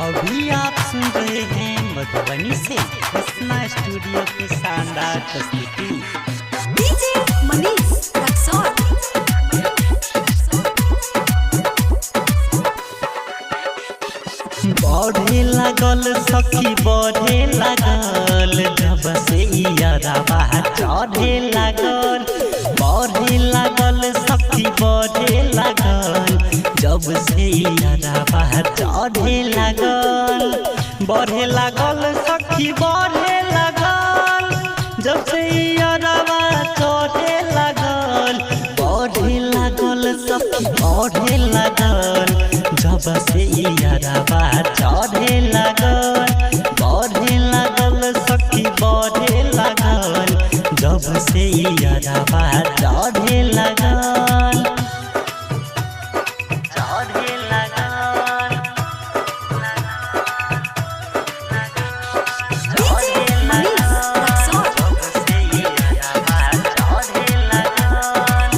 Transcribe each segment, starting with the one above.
अभी आप सुन रहे हैं मधुबनी से कृष्णा स्टूडियो की शानदार प्रस्तुति। डीजे मनीष रक्सौल। बढ़े लागल सखी बढ़े लागल, जब से इयरवा चढ़े लागल। बढ़े लागल सखी बढ़े लागल, जब से इयरवा चढ़े लागल। बढ़े लागल सखी बढ़े लागल, जब से इयरवा चढ़े लागल। बढ़े लागल सखी बढ़े लागल, जब से इयरवा चढ़े लागल। बढ़े लागल सखी बढ़े लागल, जब से इयरवा चढ़े लागल। चढ़े लागल। डीजे मनीष रक्सौल। जब से इयरवा चढ़े लागल।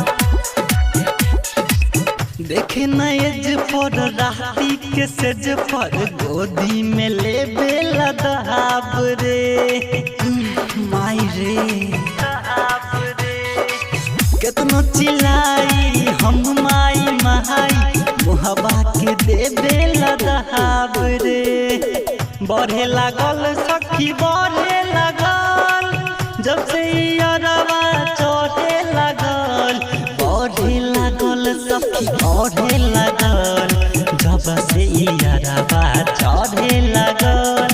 देखे नज पर राती के सेज पर गोदी में ले बेला दहाब रे, माई रे। केतनो चिल्लाई हम माई माई, मुहबा के दे बेला दहाब रे। बढ़े लागल सखी बढ़े लागल, जब से इयरवा चढ़े लागल। बढ़े लागल सखी बढ़े लागल, जब से इयरवा चढ़े लागल।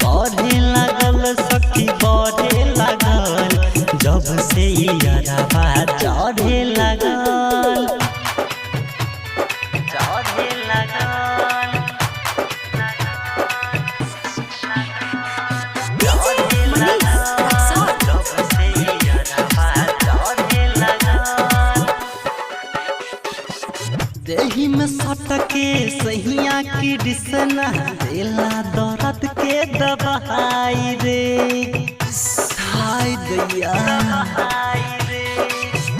बढ़े लागल सखी बढ़े लागल, जब से इयरवा चढ़े लागल। चढ़े लागल। डीजे मनीष रक्सौल। जब से इयरवा चढ़े लागल। देही में सटके सहिया की डिसना देला दर्द के दबाई रे, हाय दैया।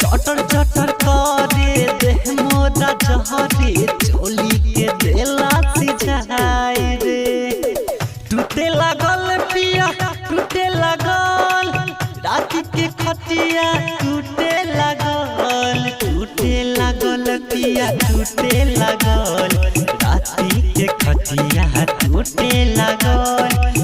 चटर चटर करे देह मोरा जहरे, चोली के देला सिझाई रे। टूटे लागल पिया टूटे लागल, रात के खटिया टूटे लागल। टूटे लागल पिया टूटे लागल, रात के खटिया टूटे लागल।